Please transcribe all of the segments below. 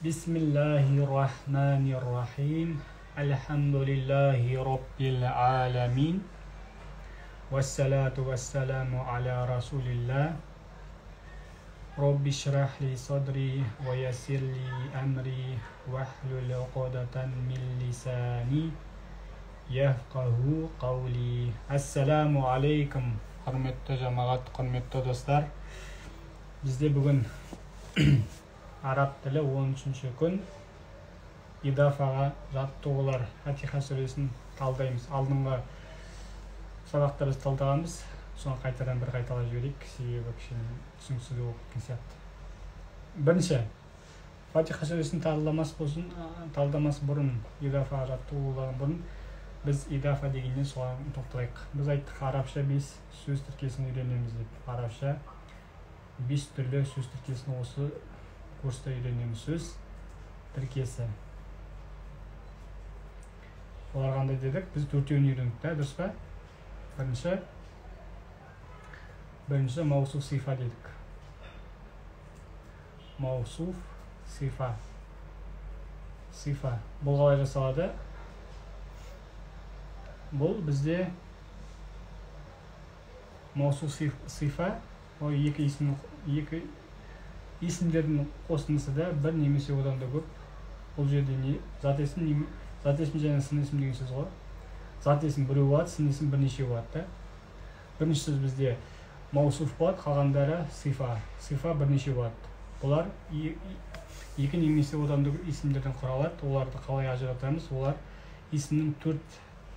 Бисмиллахи-рахмани-рахим. Альхамдулиллахи раббил аламин. Вассалату вассаламу аля расулилля. Робби шрах ли садри ва яссир ли амри вахлул уқдатан мин лисани яфқаху қаули. Ассаламу алейкум, құрметті жамағат, құрметті достар. Бізде бүгін араб тілі 13-ші күн, идафаға жаттығулар, Фатиха сүресін талдаймыз. Алдыңғы сабақта біз талдағанбыз, соны қайтадан бір қайталап жіберейік, себебі кішкене түсініксіз болып кеткен сияқты. Бірінші, Фатиха сүресін талдамас бұрын, идафаға жаттығулардан бұрын біз идафа дегеннен соған тоқталайық. Біз айттық, арабша 5 сөз тіркесін үйренеміз деп. Арабша 5 түрлі сөз тіркесін осы курста үйренеміз. Сөз тіркесі. Олар қандай дедік? Біз төртеуін үйрендік та, дұрыс па? Бірінші маусуф сифа дедік. Маусуф сифа. Сифа. Бұл қалай жасалады? Бұл бізде маусуф сифа, ол екі есімдердің қосындысы да бір немесе одан да көп. Бұл жерде не? Зат есім, зат есім және сын есім деген сөз ғой. Зат есім біреу болады, сын есім бірнеше болады да. Бірінші сөз бізде маусуф болады, қалғандары сифа. Сифа бірнеше болады. Бұлар екі немесе одан да көп есімдерден құралады. Оларды қалай ажыратамыз? Олар есімнің төрт,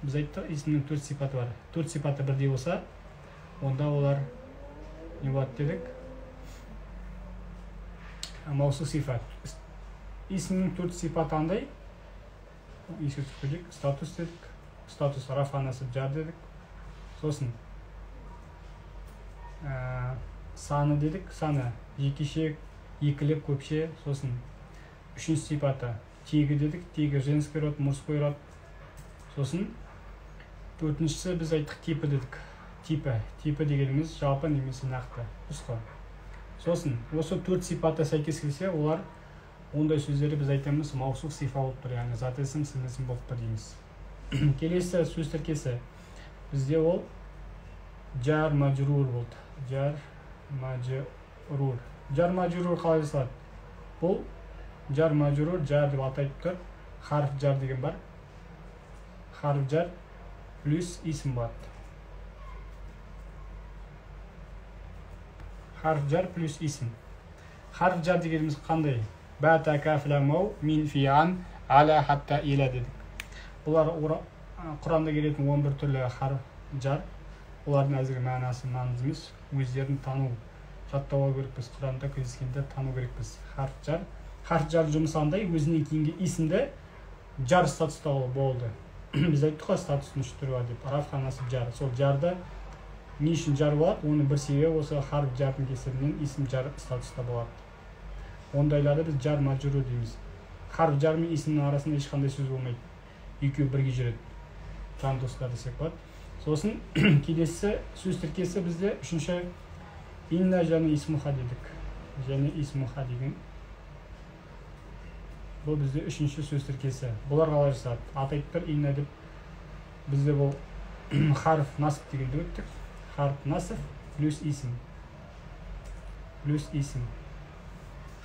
біз айттық, есімнің төрт сипаты бар. Төрт сипаты бірдей болса, онда олар не болады дедік? Маусуф сифат. Есімнің төрт сипаты қандай? Еске түсіріп кетейік. Статус дедік. Статус рафа, насыб, жар дедік. Сосын саны дедік. Саны жекеше, екілі, көпше. Сосын үшінші сипаты тегі дедік. Тегі женский род, мужской род. Сосын төртіншісі біз айттық типі дедік. Типі. Типі дегеніміз жалпы немесе нақты. Дұрыс қой. Сосын осы төрт сипаты сәйкес келсе, олар ондай сөздерді біз айтамыз маусуф сифа болып тұр, яғни зат есім, сын есім болып тұр дейміз. Келесі сөз тіркесі бізде ол жар мажрур болды. Жар мажрур. Жар мажрур қалай жасалады? Бұл жар мажрур, жар деп атайды тұр. Харф жар деген бар. Харф жар плюс есім болады. Харф жар плюс есім. Харф жар дегеніміз қандай? Ба, та, каф, лам, вау, мин, фи, ан, аля, хатта, иля дедік. Бұлар Құранда келетін 11 түрлі харф жар. Олардың әзірге мағынасы маңызды емес. Өздерін тану, жаттауға керекпіз. Құранда кездескенде тану керекпіз. Харф жар. Харф жар жұмысы қандай? Өзінен кейінгі есімді жар статуста болды. Біз айттық қой, статустың үш түрі бар деп. Раф, насыб, жар. Сол жарды не үшін жар болады? Оның бір себебі осы харф жардың кесірінен есім жар статуста болады. Ондайларды біз жар мажрур дейміз. Харф жар мен есімнің арасында ешқандай сөз болмайды. Екеуі бірге жүреді. Жан достар десек болады. Сосын келесі сөз тіркесі бізде үшінші инна және исмуха дедік. Және исмуха деген. Бұл бізде үшінші сөз тіркесі. Бұлар қалай жасалады? Аты айтып тұр, инна деп. Бізде бұл харф насыб дегенді өттік. Харф насыб плюс есім. Плюс есім.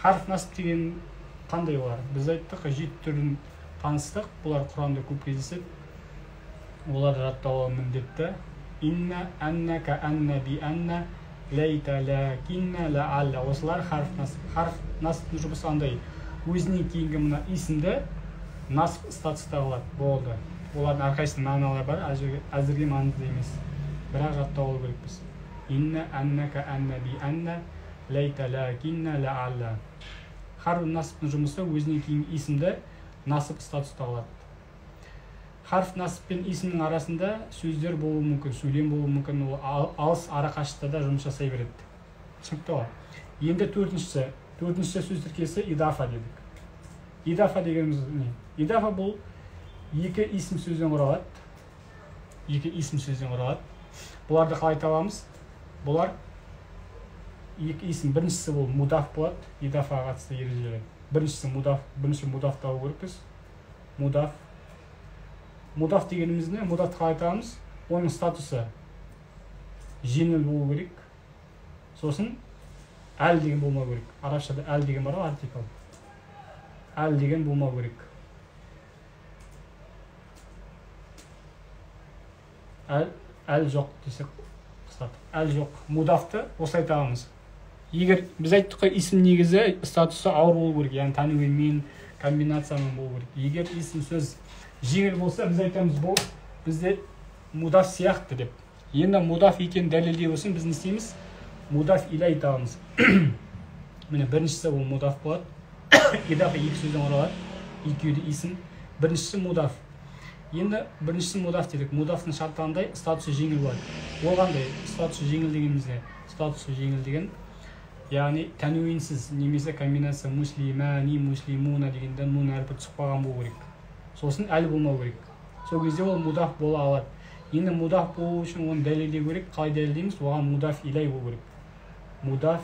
Харф насыб деген қандай олар? Біз айттық, жеті түрін таныстық. Бұлар Құранда көп кездеседі. Олар жатталуы міндетті. Инна, анна, ка анна, би анна, ләйта, ләкинна, ләалла. Осылар харф насыб. Харф насыбтың жұмысы қандай? Өзінен кейінгі мына есімді насыб статуста қылады. Болды. Олардың әрқайсысының мағыналары бар, әзірге маңызды емес. Бірақ жатталу керекпіз. Инна, анна, ка анна, би анна, ләйта, ләкинна, ләалла. Харф насыбтың жұмысы өзінен кейінгі есімді насыб статуста қылады. Харф насыб пен есімнің арасында сөздер болуы мүмкін, сөйлем болуы мүмкін, ол алыс арақашықтықта да жұмыс жасай береді. Түсінікті ғой. Енді төртіншісі сөз тіркесі идафа дедік. Идафа дегеніміз не? Идафа бұл екі есім сөзден құралады. Екі есім сөзден құралады. Бұларды қалай табамыз? Бұлар Екі исім, біріншісі бұл мудаф болады, идафаға қатысты ережелер. Біріншісі мудаф, бірінші мудаф табу керекпіз. Мудаф. Мудаф дегеніміз не? Мудафты қалай табамыз? Оның статусы жеңіл болу керек. Сосын әл деген болмау керек. Арабшада әл деген бар ғой, артикль. Әл деген болмау керек. Әл жоқ десек қысқартып. Әл жоқ. Мудафты осылай табамыз. Егер біз айттық қой, исім негізі статусы ауыр болу керек, яғни тәнуинмен, комбинациямен болу керек. Егер исім сөз жеңіл болса, біз айтамыз бұл бізде мудаф сияқты деп. Енді мудаф екенін дәлелдеу үшін біз не істейміз? Мудаф илай табамыз. Міне біріншісі ол мудаф болады. Идафа екі сөзден құралады, екеуі де исім. Біріншісі мудаф. Енді біріншісі мудаф дедік. Мудафтың шарты қандай? Статусы жеңіл болады. Ол қандай? Статусы жеңіл дегеніміз не? Статусы жеңіл деген, яғни тәнуинсіз немесе комбинация муслимани, муслимуна дегенде нун әрпі түсіп қалған болу керек. Сосын әл болмау керек. Сол кезде ол мудаф бола алады. Енді мудаф болу үшін оны дәлелдеу керек. Қалай дәлелдейміз? Оған мудаф илай болу керек. Мудаф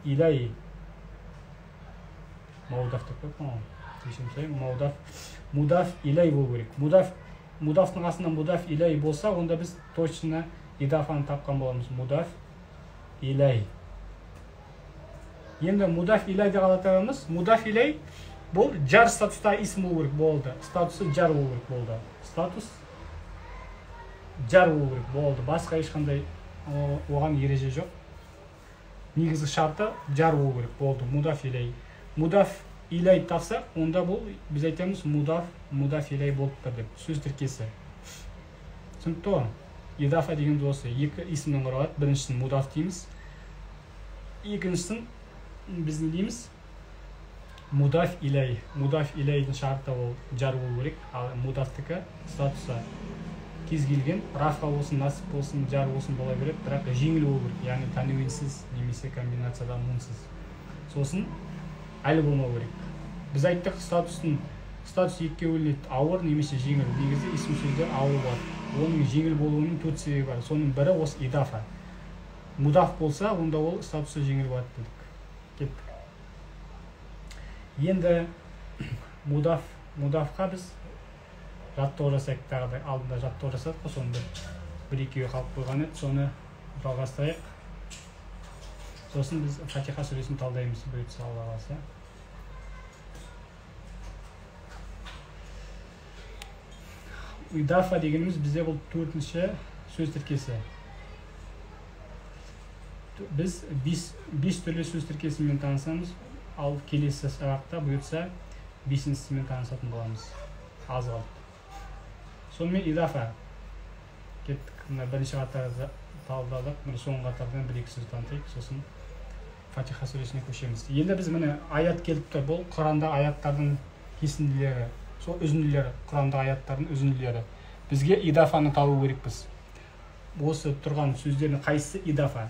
илай. Маудаф деп қойыппын ғой. Кешірім сұраймын. Маудаф. Мудаф илай болу керек. Мудафтың қасында мудаф илай болса, онда біз точно идафаны тапқан боламыз. Мудаф илай. Енді мудаф илайды қалай табамыз? Мудаф илай бұл жар статустағы исім болу керек болды. Статусы жар болу керек болды. Статус жар болу керек болды. Басқа ешқандай оған ереже жоқ. Негізгі шарты жар болу керек болды. Мудаф илай. Мудаф илай тапсақ, онда бұл біз айтамыз мудаф, мудаф илай болып тұр деп. Сөз тіркесі. Түсінікті ғой? Идафа дегеніміз осы. Екі исімнен құралады. Біріншісін мудаф дейміз. Екіншісін біз не дейміз? Мудаф илай. Мудаф илайдың шарты ол жар болу керек. Ал мудафтікі статусы кез келген рафа болсын, насып болсын, жар болсын бола береді, бірақ жеңіл болу керек. Яғни тәнуинсіз немесе комбинацияда нунсыз. Сосын әлі болмау керек. Біз айттық, статус екіге бөлінеді: ауыр немесе жеңіл. Негізі исім сөздер ауыр болады. Оның жеңіл болуының төрт себебі бар. Соның бірі осы идафа. Мудаф болса, онда ол статусы жеңіл болады дедік. Кеттік. Енді мудафқа біз жаттығу жасайық. Тағы да алдында жаттығу жасадық қой, соны бір екеуі қалып қойған еді, соны жалғастырайық. Сосын біз Фатиха сүресін талдаймыз, бұйыртса Алла қаласа. Идафа дегеніміз бізде бұл төртінші сөз тіркесі. Біз бес түрлі сөз тіркесімен танысамыз, ал келесі сабақта бұйыртса бесіншісімен танысатын боламыз. Аз қалды. Сонымен идафа. Кеттік. Мына бірінші қатарды талдадық, мына соңғы қатардан бір екі сөз танытайық, сосын Фатиха сүресіне көшеміз. Енді біз міне аят келіп тұр. Бұл Құранда аяттардың кесінділері, сол үзінділері, Құранда аяттардың үзінділері. Бізге идафаны табу керекпіз. Осы тұрған сөздердің қайсысы идафа?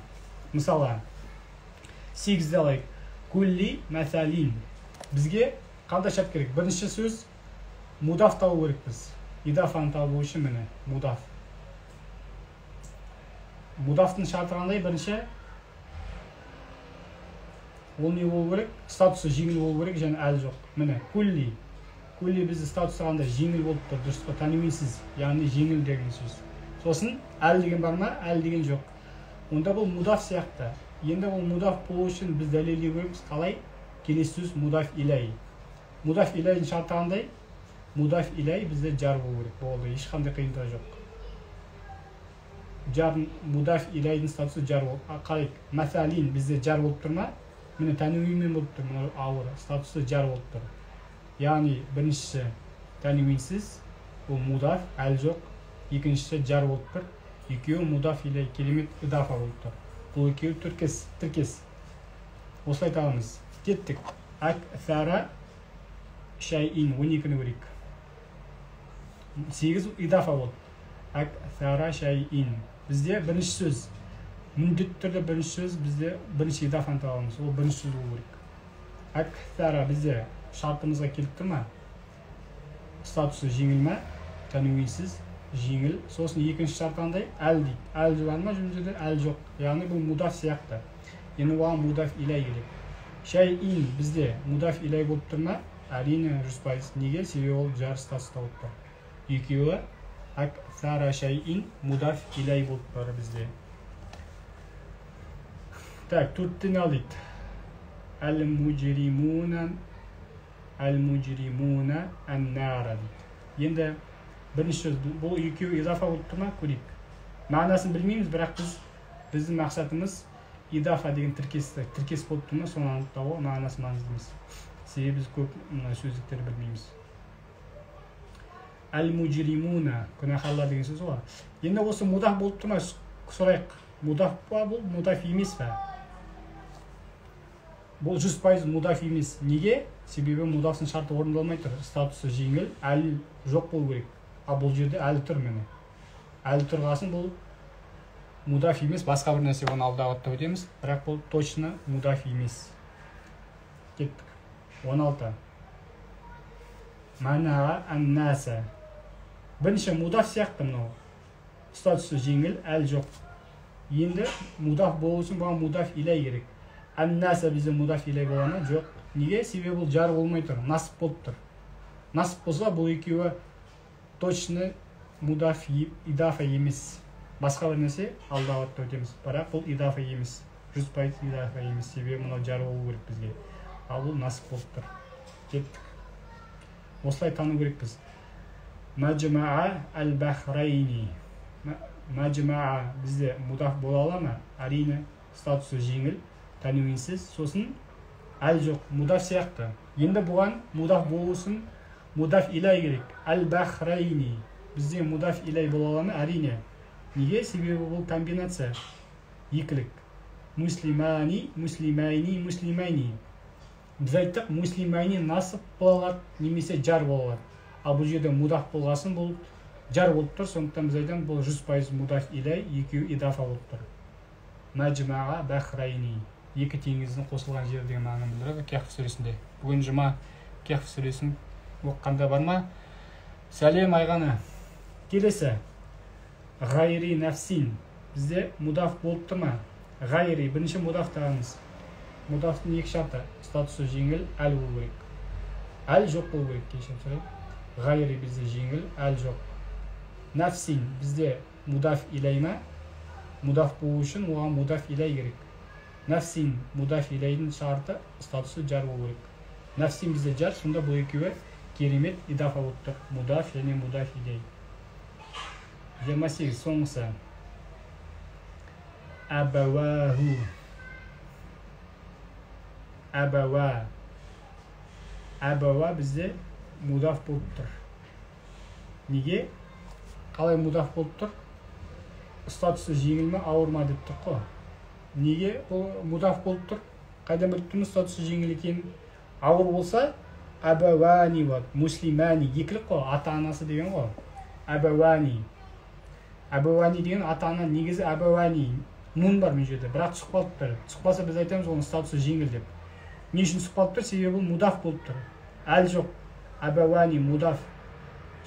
Мысалы, 8-ді алайық. Кулли мәсәлин. Бізге қандай шарт керек? Бірінші сөз мудаф табу керекпіз. Идафаны табу үшін міне мудаф. Мудафтың шарты қандай? Бірінші ол не болу керек? Статусы жеңіл болу керек және әл жоқ. Міне кулли. Кулли бізде статусы қандай? Жеңіл болып тұр, дұрыс па? Тәнуинсіз, яғни жеңіл деген сөз. Сосын әл деген бар ма? Әл деген жоқ. Онда бұл мудаф сияқты. Енді бұл мудаф болу үшін біз дәлелдеу керекпіз. Қалай? Келесі сөз мудаф илай. Мудаф илайдың шарты қандай? Мудаф илай бізде жар болу керек. Болды, ешқандай қиындығы жоқ. Жар, мудаф илайдың статусы жар болып. Қарайық, мәсәлин бізде жар болып тұр ма? Міне тәнуинмен болып тұр, мына ауыр статусы жар болып тұр. Яғни біріншісі тәнуинсіз, ол мудаф, әл жоқ. Екіншісі жар болып тұр. Екеуі мудаф илай, керемет идафа болып тұр. Бұл екеуі тіркес. Осылай табамыз. Кеттік. Әксара шайин, 12-ні көрейік. 8 идафа болды. Әксара шайин. Бізде бірінші сөз. Міндетті түрде бірінші сөз, бізде бірінші идафаны табамыз. Ол бірінші сөз болу керек. Әксара бізде шартымызға келіп тұр ма? Статусы жеңіл ма? Тәнуинсіз, жеңіл. Сосын екінші шарт қандай? Әл дейді. Әл бар ма бұл жерде? Әл жоқ. Яғни бұл мудаф сияқты. Енді оған мудаф илай керек. Шайин бізде мудаф илай болып тұр ма? Әрине, 100%. Неге? Себебі ол жар статуста болып тұр. Екеуі аксара шайин мудаф илай болып тұр бізде. Так, төрттен ал дейді. Әл-мужримуна ән-нара дейді. Енді бірінші сөз, бұл екеуі идафа болып тұр ма? Көрейік. Мағынасын білмейміз, бірақ біздің мақсатымыз идафа деген тіркес болып тұр ма, соны анықтау, мағынасы маңызды емес. Себебі біз көп сөздіктерді білмейміз. Әл-мужримуна, күнәһарлар деген сөз ғой. Енді осы мудаф болып тұр ма, сұрайық. Мудаф па бұл, мудаф емес па? Бұл 100% мудаф емес. Неге? Себебі мудафтың шарты орындалмай тұр. Статусы жеңіл, әл жоқ болу керек. Ал бұл жерде әл тұр міне. Әл тұрғасын бұл мудаф емес, басқа бір нәрсе, оны алдағы уақытта өтеміз. Бірақ бұл точно мудаф емес. Кеттік. 16. Манаға ән-наса. Бірінші мудаф сияқты мынау. Статусы жеңіл, әл жоқ. Енді мудаф болу үшін бұған мудаф илай керек. Ән-наса бізде мудаф илай бола ма? Жоқ. Неге? Себебі бұл жар болмай тұр, насып болып тұр. Насып болса, бұл екеуі точно мудаф идафа емес. Басқа бір нәрсе алдағы уақытта өтеміз. Бірақ бұл идафа емес. 100% идафа емес. Себебі мынау жар болу керек бізге. Ал бұл насып болып тұр. Кеттік. Осылай тану керекпіз. Мәжмаа әл-бахрайни. Мәжмаа бізде мудаф бола ала ма? Әрине, статусы жеңіл, тәнуинсіз, сосын әл жоқ, мудаф сияқты. Енді бұған мудаф болу үшін мудаф илай керек. Әл-бахрайни бізде мудаф илай бола ала ма? Әрине. Неге? Себебі бұл комбинация екілік. Муслимани, муслимайни, муслимайни. Біз айттық, муслимайни насып бола алады, немесе жар бола алады. Ал бұл жерде мудаф болғасын бұл жар болып тұр, сондықтан біз айтамыз бұл 100% мудаф илай, екеуі идафа болып тұр. Мәжмаа бахрайни. Екі теңіздің қосылған жері деген мағынаны білдіреді Кехф сүресінде. Бүгін жұма, Кехф сүресін оқығанда бар ма? Сәлем Айғана. Келесі. Ғайри нәфсин. Бізде мудаф болып тұр ма? Ғайри, бірінші мудаф тағамыз. Мудафтың екі шарты. Статусы жеңіл, әл болу керек. Әл жоқ болу керек, кешірім сұраймын. Ғайри бізде жеңіл, әл жоқ. Нәфсин бізде мудаф илай ма? Мудаф болу үшін оған мудаф илай керек. Нәфсин мудаф илайдың шарты статусы жар болу керек. Нәфсин бізде жар, сонда бұл екеуі керемет идафа болып тұр. Мудаф және мудаф илай. 28 соңғысы. Әбәуәһу. Әбәуә. Әбәуә бізде мудаф болып тұр. Неге? Қалай мудаф болып тұр? Статусы жеңіл ме, ауыр ма деп тұр қой. Неге бұл мудаф болып тұр? Қайдан біліп тұрмыз статусы жеңіл екенін? Ауыр болса, әбәуәни болады. Муслимәни, екілік қой, ата-анасы деген ғой. Әбәуәни. Әбәуәни деген ата-ана, негізі әбәуәни. Нун бар мына жерде, бірақ түсіп қалып тұр. Түсіп қалса біз айтамыз оның статусы жеңіл деп. Не үшін түсіп қалып тұр? Себебі бұл мудаф болып тұр. Әл жоқ. Әбәуәни мудаф.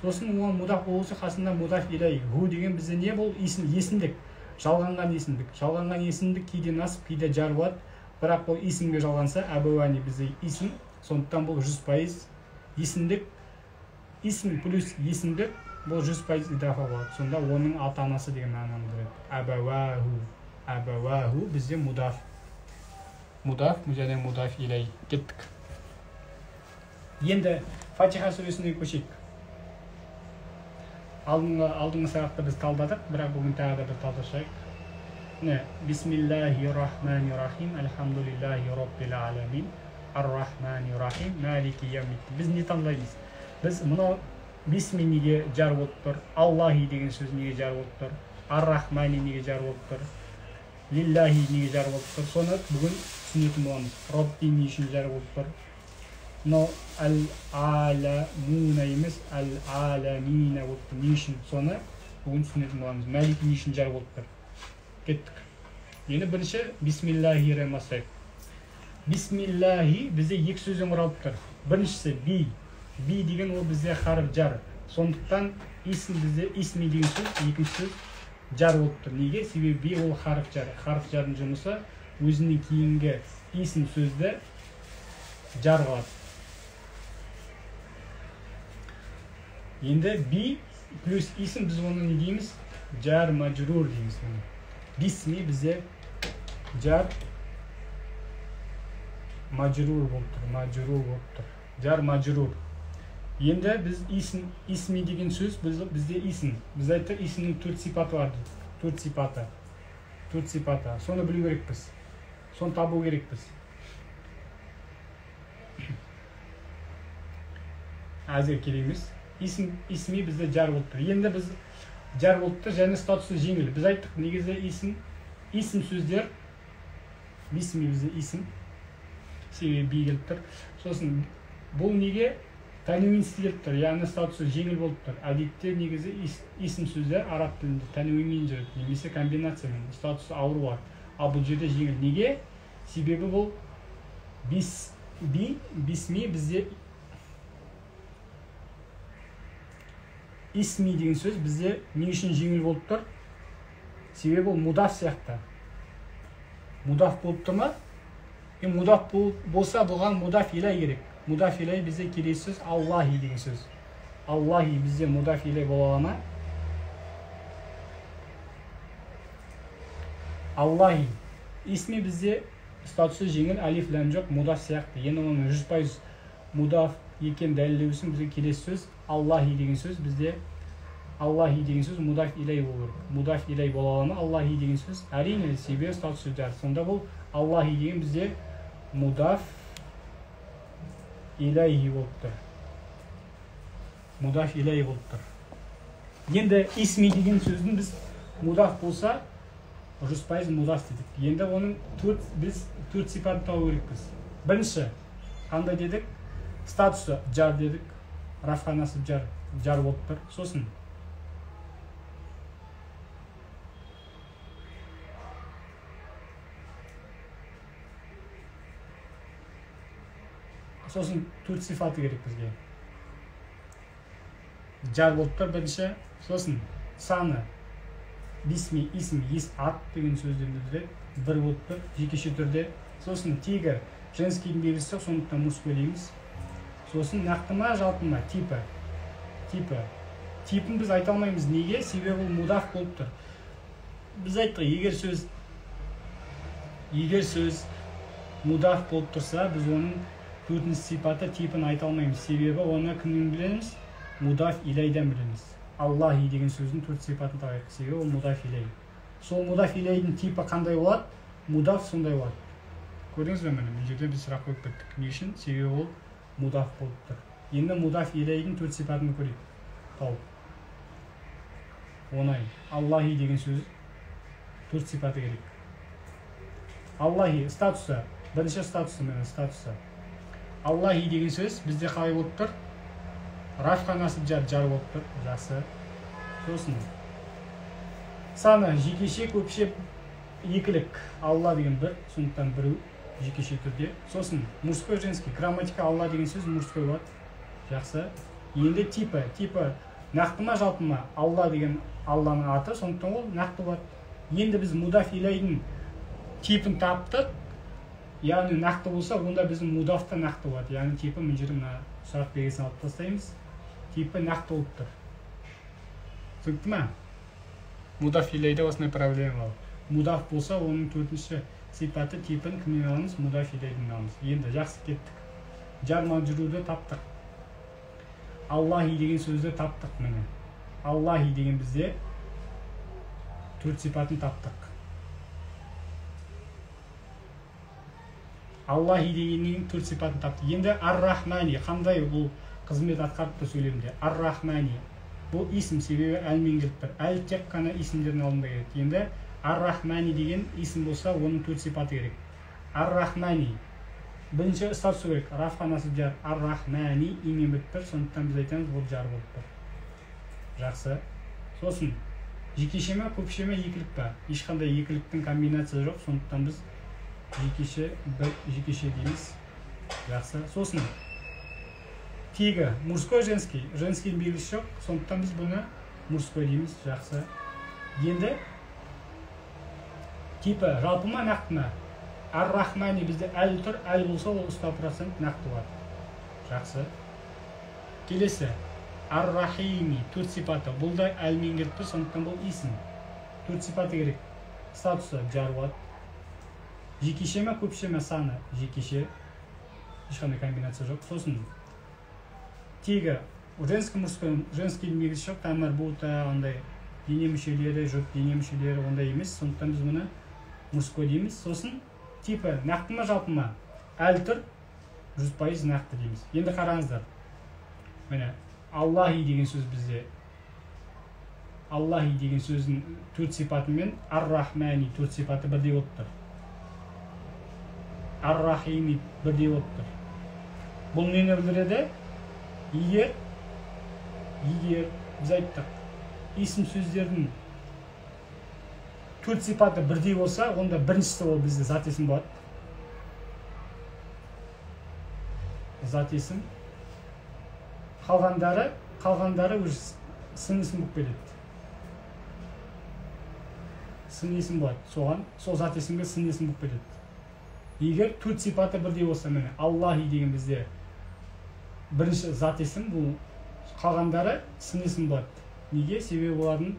Сосын оған мудаф болу үшін қасында мудаф илай. Ху деген бізде не бұл? Есімдік. Жалғанған есімдік. Жалғанған есімдік кейде насып, кейде жар болады. Бірақ бұл есімге жалғанса, әбәуәни бізде есім. Сондықтан бұл 100% есімдік. Есім плюс есімдік бұл 100% идафа болады. Сонда оның ата-анасы деген мағынаны білдіреді. Әбәуәһу. Әбәуәһу бізде мудаф. Мудаф және мудаф илай. Кеттік. Енді Фатиха сүресіне көшейік. Алдыңғы сабақта біз талдадық, бірақ бүгін тағы да бір талдашайық. Міне, Бисмиллахи-рахмани-рахим, Альхамдулиллахи роббил аламин, Ар-рахмани-рахим, Малики яумиддин. Біз не таңдаймыз? Біз мынау бисми неге жар болып тұр, Аллахи деген сөз неге жар болып тұр, Ар-рахмани неге жар болып тұр, Лиллахи неге жар болып тұр, соны бүгін түсінетін боламыз. Робби не үшін жар болып тұр? Мынау әл-аламуна емес, әл-аламина болып тұр. Не үшін? Соны бүгін түсінетін боламыз. Мәлики не үшін жар болып тұр? Кеттік. Енді бірінші бисмиллахи-рен бастайық. Бисмиллахи бізде екі сөзден құралып тұр. Біріншісі би. Би деген ол бізде харф жар. Сондықтан исм бізде исми деген сөз, екінші сөз жар болып тұр. Неге? Себебі би ол харф жар. Харф жардың жұмысы Өзінен кейінгі исім сөзді жар қылады. Енді би плюс исім, біз оны не дейміз? Жар мажрур дейміз бұны. Бисми бізде жар мажрур болып тұр, мажрур болып тұр. Жар мажрур. Енді біз исім, исми деген сөз бізде исім. Біз айттық, исімнің төрт сипаты бар дедік. Төрт сипаты. Төрт сипаты. Соны білу керекпіз. Соны табу керекпіз. Әзір керек емес. Исім, исми бізде жар болып тұр. Енді біз жар болып тұр және статусы жеңіл. Біз айттық, негізі исім, исім сөздер бисми бізде исім. Себебі би келіп тұр. Сосын бұл неге тәнуинсіз келіп тұр, яғни статусы жеңіл болып тұр. Әдетте негізі исім сөздер араб тілінде тәнуинмен жүреді, немесе комбинациямен, статусы ауыр болады. Ал бұл жерде жеңіл. Неге? Себебі бұл бис, би, бисми бізде исми деген сөз бізде не үшін жеңіл болып тұр? Себебі ол мудаф сияқты. Мудаф болып тұр ма? Мудаф болса бұған мудаф илай керек. Мудаф илай бізде келесі сөз Аллахи деген сөз. Аллахи бізде мудаф илай бола ала ма? Аллахи. Исми бізде статусы жеңіл, алиф ләм жоқ, мудаф сияқты. Енді оны 100% мудаф екен дәлелдеу үшін бізге келесі сөз Аллахи деген сөз бізде Аллахи деген сөз мудаф илай болу керек. Мудаф илай бола ала ма Аллахи деген сөз? Әрине, себебі статусы жар. Сонда бұл Аллахи деген бізде мудаф илайхи болып тұр. Мудаф илайхи болып тұр. Енді исми деген сөздің біз мудаф болса 100% мудаф дедік. Енді оның біз төрт сипатын табу керекпіз. Бірінші қандай дедік? Статусы жар дедік. Рафқа насып жар, жар болып тұр. Сосын төрт сифаты керек бізге. Жар болып тұр бірінші. Сосын саны бисми, исм, ес, ат деген сөздерді білдіреді. Бір болып тұр жекеше түрде. Сосын тегі женскийдің белгісі жоқ, сондықтан мужской дейміз. Сосын нақты ма, жалпы ма? Типі. Типі. Типін біз айта алмаймыз. Неге? Себебі ол мудаф болып тұр. Біз айттық, егер сөз мудаф болып тұрса, біз оның төртінші сипаты типін айта алмаймыз. Себебі оны кімнен білеміз? Мудаф илайдан білеміз. Аллахи деген сөздің төрт сипатын табайық. Себебі ол мудаф илай. Сол мудаф илайдың типі қандай болады? Мудаф сондай болады. Көрдіңіз бе, міне, бұл жерде біз сұрақ қойып кеттік. Не үшін? Себебі ол мудаф болып тұр. Енді мудаф илайдың төрт сипатын көрейік. Тауып. Оңай. Аллахи деген сөз төрт сипаты керек. Аллахи статусы, бірінші статусы, міне статусы. Аллахи деген сөз бізде қалай болып тұр? Рафқа насып жар, жар болып тұр. Жақсы. Сосын саны жекеше, көпше, екілік. Алла деген бір, сондықтан біреу жекеше түрде. Сосын мужской, женский. Грамматика Алла деген сөз мужской болады. Жақсы. Енді типі, типі нақты ма, жалпы ма? Алла деген Алланың аты, сондықтан ол нақты болады. Енді біз мудаф илайдың типін таптық. Яғни нақты болса, онда біздің мудаф та нақты болады. Яғни типі мына жерде мына сұрақ белгісін алып тастаймыз. Типі нақты болып тұр. Түсінікті ма? Мудаф илайда осындай проблема бар. Мудаф болса, оның төртінші сипаты типін кімнен аламыз? Мудаф илайден аламыз. Енді жақсы кеттік. Жар мажруды таптық. Аллахи деген сөзді таптық міне. Аллахи деген бізде төрт сипатын таптық. Аллахи дегеннің төрт сипатын таптық. Енді Ар-Рахмани қандай бұл қызмет атқарып тұр сөйлемде? Ар-Рахмани бұл исім, себебі әлмен келіп тұр. Әл тек қана исімдердің алдында келеді. Енді Ар-Рахмани деген исім болса, оның төрт сипаты керек. Ар-Рахмани бірінші статусы керек. Рафқа насып жар. Ар-Рахмани имен бітіп тұр, сондықтан біз айтамыз бұл жар болып тұр. Жақсы. Сосын жекеше ме, көпше ме, екілік па? Ешқандай екіліктің комбинациясы жоқ, сондықтан біз жекеше, бір жекеше дейміз. Жақсы. Сосын тегі мужской, женский. Женскийдің белгісі жоқ, сондықтан біз бұны мужской дейміз. Жақсы. Енді типі жалпы ма, нақты ма? Ар-Рахмани бізде әл тұр, әл болса ол 100% нақты болады. Жақсы. Келесі Ар-Рахими төрт сипаты. Бұл да әлмен келіп тұр, сондықтан бұл исім. Төрт сипаты керек. Статусы жар болады. Жекеше ме, көпше ме саны? Жекеше. Ешқандай комбинация жоқ. Сосын тегі женский, мужской, женский белгісі жоқ, тамыр бута андай дене мүшелері, жұп дене мүшелері ондай емес, сондықтан біз мұны мужской дейміз. Сосын типі нақты ма, жалпы ма? Әл тұр, 100% нақты дейміз. Енді қараңыздар. Міне Аллахи деген сөз бізде. Аллахи деген сөздің төрт сипаты мен Ар-Рахмани төрт сипаты бірдей болып тұр. Ар-Рахими бірдей болып тұр. Бұл нені білдіреді? Егер біз айттық, есім сөздердің төрт сипаты бірдей болса, онда біріншісі ол бізде зат есім болады. Зат есім. Қалғандары уже сын есім болып келеді. Сын есім болады. Соған, сол зат есімге сын есім болып келеді. Егер төрт сипаты бірдей болса, міне Аллахи деген бізде бірінші зат есім, бұл қалғандары сын есім болады. Неге? Себебі олардың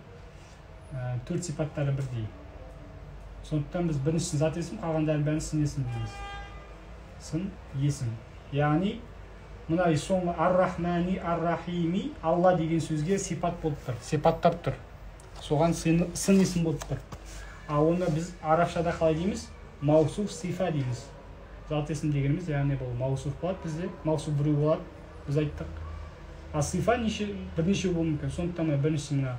төрт сипаттары бірдей. Сондықтан біз біріншісін зат есім, қалғандарын бәрін сын есім дейміз. Сын есім. Яғни мына соңғы Ар-Рахмани, Ар-Рахими, Алла деген сөзге сипат болып тұр, сипаттап тұр. Соған сын есім болып тұр. А оны біз арабшада қалай дейміз? Маусуф сифа дейміз. Зат есім дегеніміз, яғни бұл маусуф болады бізде, маусуф біреу болады, біз айттық. А сифа неше, бірнеше болуы мүмкін. Сондықтан біріншісі мына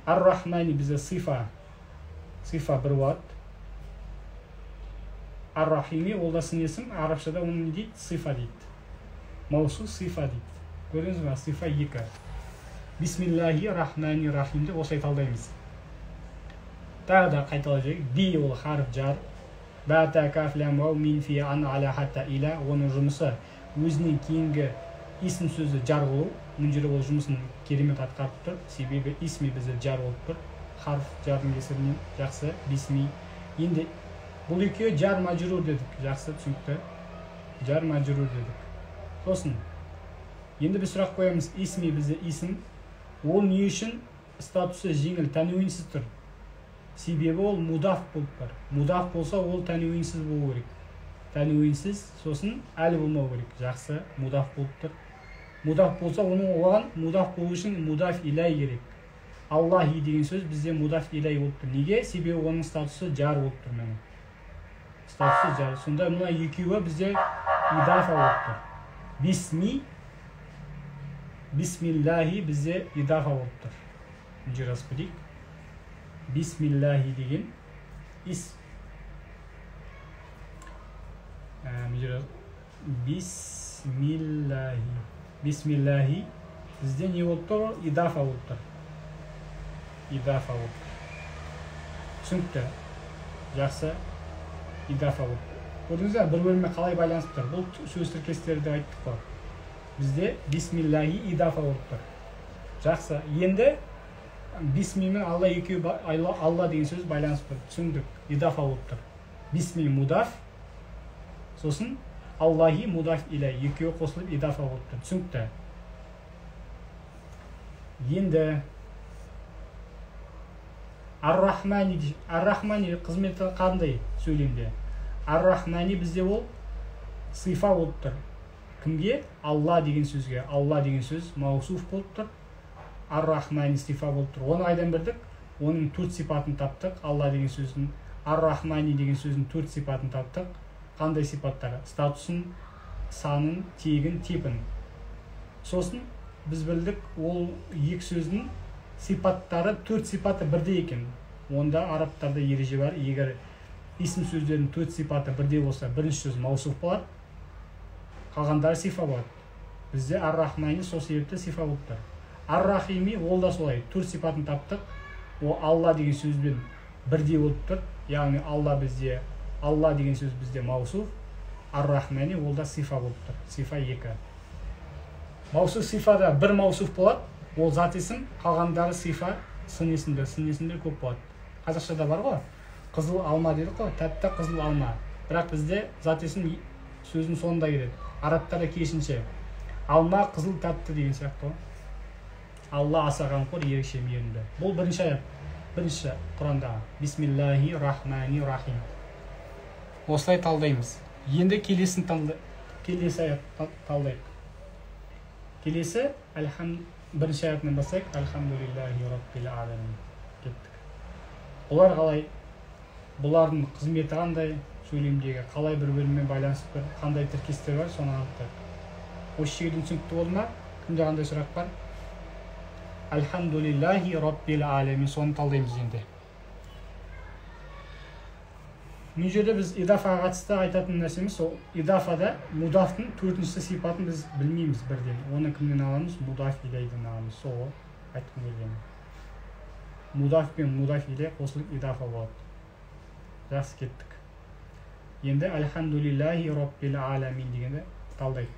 Ар-Рахмани бізде сифа, сифа бір болады. Ар-Рахими ол да сын есім, арабшада оны не дейді? Сифа дейді. Маусуф сифа дейді. Көрдіңіз бе? Сифа екі. Бисмиллахи рахмани рахим деп осылай талдаймыз. Тағы да қайталай жіберейік. Би ол харф жар. Ба, та, каф, лям, вау, мин, фи, ан, аля, хатта, иля. Оның жұмысы өзінен кейінгі есім сөзді жар қылу. Мына жерде ол жұмысын керемет атқарып тұр. Себебі исми бізде жар болып тұр. Харф жардың кесірінен. Жақсы. Бисми. Енді бұл екеуі жар мажрур дедік. Жақсы, түсінікті. Жар мажрур дедік. Сосын енді біз сұрақ қоямыз. Исми бізде исім. Ол не үшін статусы жеңіл, тәнуинсіз тұр? Себебі ол мудаф болып тұр. Мудаф болса, ол тәнуинсіз болу керек. Тәнуинсіз, сосын әл болмау керек. Жақсы, мудаф болып тұр. Мудаф болса, оның оған мудаф болу үшін мудаф илай керек. Аллахи деген сөз бізде мудаф илай болып тұр. Неге? Себебі оның статусы жар болып тұр. Міне. Статусы жар. Сонда мына екеуі бізде идафа болып тұр. Бисми, бисмиллахи бізде идафа болып тұр. Мына жерге жазып кетейік. Бисмиллахи деген ис. Бисмиллахи. Бисмиллахи бізде не болып тұр? Идафа болып тұр. Идафа болып тұр. Түсінікті. Жақсы. Идафа болып тұр. Көрдіңіз бе, бір-бірімен қалай байланысып тұр? Бұл сөз тіркестерді айттық қой. Бізде бисмиллахи идафа болып тұр. Жақсы. Енді бисми мен Алла екеуі, Алла деген сөз байланысып тұр. Түсіндік. Идафа болып тұр. Бисми мудаф, сосын Аллахи мудаф илай, екеуі қосылып идафа болып тұр. Түсінікті. Енді Ар-Рахмани, Ар-Рахмани қызметі қандай сөйлемде? Ар-Рахмани бізде ол сифа болып тұр. Кімге? Алла деген сөзге. Алла деген сөз маусуф болып тұр. Ар-Рахмани сифа болып тұр. Оны қайдан білдік? Оның төрт сипатын таптық. Алла деген сөздің, Ар-Рахмани деген сөздің төрт сипатын таптық. Қандай сипаттары? Статусын, санын, тегін, типін. Сосын біз білдік, ол екі сөздің сипаттары, төрт сипаты бірдей екен. Онда арабтарда ереже бар. Егер есім сөздердің төрт сипаты бірдей болса, бірінші сөз маусуф болады, қалғандары сифа болады. Бізде Ар-Рахмани сол себепті сифа болып тұр. Ар-Рахими ол да солай, төрт сипатын таптық. Ол Алла деген сөзбен бірдей болып тұр. Яғни Алла бізде, Алла деген сөз бізде маусуф, Ар-Рахмани ол да сифа болып тұр. Сифа екі. Маусуф сифада бір маусуф болады, ол зат есім, қалғандары сифа, сын есімдер. Сын есімдер көп болады. Қазақшада бар ғой, қызыл алма дедік қой, тәтті қызыл алма. Бірақ бізде зат есім сөздің соңында келеді. Арабтарда керісінше. Алма қызыл тәтті деген сияқты ғой. Алла аса қамқор, ерекше мейірімді. Бұл бірінші аят. Бірінші Құрандағы. Бисмиллахи рахмани рахим. Осылай талдаймыз. Енді келесін келесі аят талдайық. Келесі бірінші аятынан бастайық. Альхамдулиллахи раббил аламин. Кеттік. Бұлар қалай? Бұлардың қызметі қандай? Сөйлемдегі қалай бір-бірімен байланысып тұр? Қандай тіркестер бар? Соны анықтайық. Осы жерден түсінікті болды ма? Кімде қандай сұрақ бар? Альхамдулиллахи раббил аламин. Соны талдаймыз енді. Бұл жерде біз идафаға қатысты айтатын нәрсеміз сол идафада мудафтың төртінші сипатын біз білмейміз бірден. Оны кімнен аламыз? Мудаф илейден аламыз. Сол айтқым келгені. Мудаф пен мудаф илей қосылып идафа болады. Жақсы, кеттік. Енді альхамдулиллахи раббил аламин дегенді талдайық.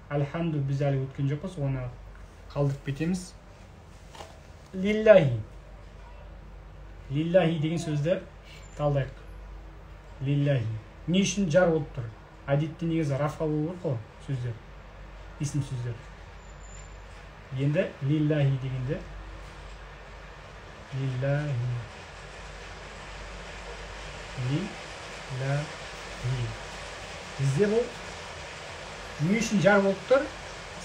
Альхамду біз әлі өткен жоқпыз, оны қалдырып кетеміз. Лиллахи. Лиллахи деген сөзді талдайық. Лиллахи. Не үшін жар болып тұр? Әдетте негізі рафқа болу керек қой сөздер, есім сөздер. Енді лиллахи дегенде лиллахи. Лиллахи. Бізде бұл не үшін жар болып тұр?